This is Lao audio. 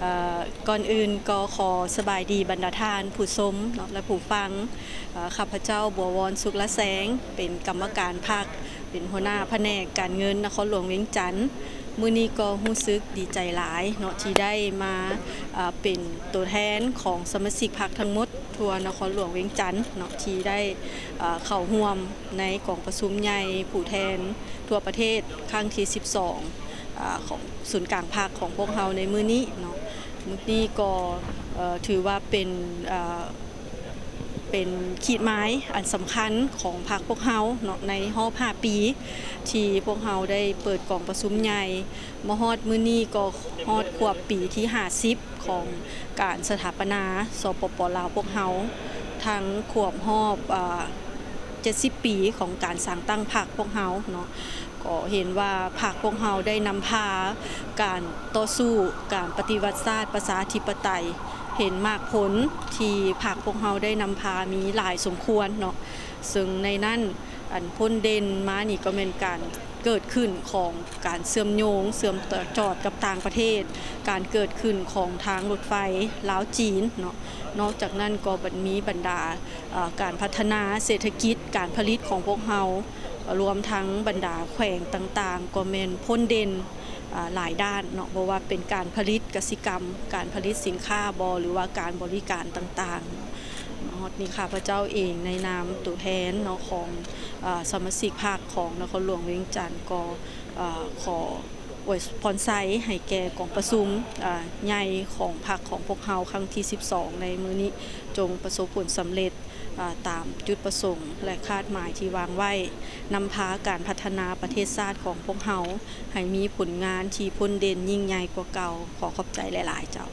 ເອີ່ ກ່ອນອື່ນກໍຂໍສະບາຍດີບັນດາທ່ານຜູ້ຊົມເນາະ ແລະ ຜູ້ຟັງ. ເອີ່ ຂ້າພະເຈົ້າ ບົວວອນ ສຸກລະແຊງ ເປັນກຳມະການພັກ ເປັນຫົວໜ້າພະແນກການເງິນນະຄອນຫຼວງວຽງຈັນ. ມື້ນີ້ກໍຮູ້ສຶກດີໃຈຫຼາຍເນາະ ທີ່ໄດ້ມາ ເປັນໂຕແທນຂອງສະມາຊິກພັກທັງໝົດທົ່ວນະຄອນຫຼວງວຽງຈັນເນາະ ທີ່ໄດ້ ເຂົ້າຮ່ວມໃນກອງປະຊຸມໃຫຍ່ຜູ້ແທນທົ່ວປະເທດຄັ້ງທີສິບສອງ ອາ ຂອງສູນກາງພັກຂອງພວກເຮົາໃນມື້ນີ້ເນາະ. ມື້ນີ້ກໍ ເອີ່ ຖືວ່າເປັນ ເອີ່ ເປັນຂີດໝາຍອັນສຳຄັນຂອງພັກພວກເຮົາເນາະ ໃນຮອບຫ້າປີ ທີ່ພວກເຮົາໄດ້ເປີດກອງປະຊຸມໃຫຍ່ ມາຮອດມື້ນີ້ກໍຮອດຂວບປີທີຫ້າສິບຂອງການສະຖາປະນາ ສປປ ລາວ ພວກເຮົາ ທັງຂວບຮອບ ອາ ເຈັດສິບປີຂອງການສ້າງຕັ້ງພັກພວກເຮົາເນາະ. ກໍເຫັນວ່າພັກພວກເຮົາໄດ້ນຳພາການຕໍ່ສູ້ ການປະຕິວັດຊາດປະຊາທິປະໄຕ ເຫັນໝາກຜົນທີ່ພັກພວກເຮົາໄດ້ນຳພາມີຫຼາຍສົມຄວນເນາະ. ເຊິ່ງໃນນັ້ນ ອັນພົ້ນເດັ່ນມານີ້ກໍແມ່ນການເກີດຂຶ້ນຂອງການເຊື່ອມໂຍງ ເຊື່ອມຈອດກັບຕ່າງປະເທດ, ການເກີດຂຶ້ນຂອງທາງລົດໄຟລາວ-ຈີນເນາະ. ນອກຈາກນັ້ນກໍບັນ ມີບັນດາ ເອີ່ ການພັດທະນາເສດຖະກິດ, ການຜະລິດຂອງພວກເຮົາ ລວມທັງບັນດາແຂວງຕ່າງໆ ກໍແມ່ນພົ້ນເດັ່ນ ອາ ຫຼາຍດ້ານເນາະ, ບໍ່ວ່າເປັນການຜະລິດກະສິກຳ, ການຜະລິດສິນຄ້າບໍ ຫຼືວ່າການບໍລິການຕ່າງໆ. ມາຮອດນີ້ ຂ້າພະເຈົ້າເອງໃນນາມໂຕແທນເນາະ ຂອງ ອາ ສະມາຊິກພັກຂອງນະຄອນຫຼວງວຽງຈັນ ກໍ ອາ ຂໍອວຍພອນໄຊໃຫ້ແກ່ກອງປະຊຸມ ອາ ໃຫຍ່ຂອງພັກຂອງພວກເຮົາຄັ້ງທີສິບສອງໃນມື້ນີ້ ຈົ່ງປະສົບຜົນສຳເລັດ ອາ ຕາມຈຸດປະສົງ ແລະ ຄາດໝາຍທີ່ວາງໄວ້, ນຳພາການພັດທະນາປະເທດຊາດຂອງພວກເຮົາໃຫ້ມີຜົນງານທີ່ພົ້ນເດັ່ນຍິ່ງໃຫຍ່ກວ່າເກົ່າ. ຂໍຂອບໃຈຫຼາຍໆ ເຈົ້າ.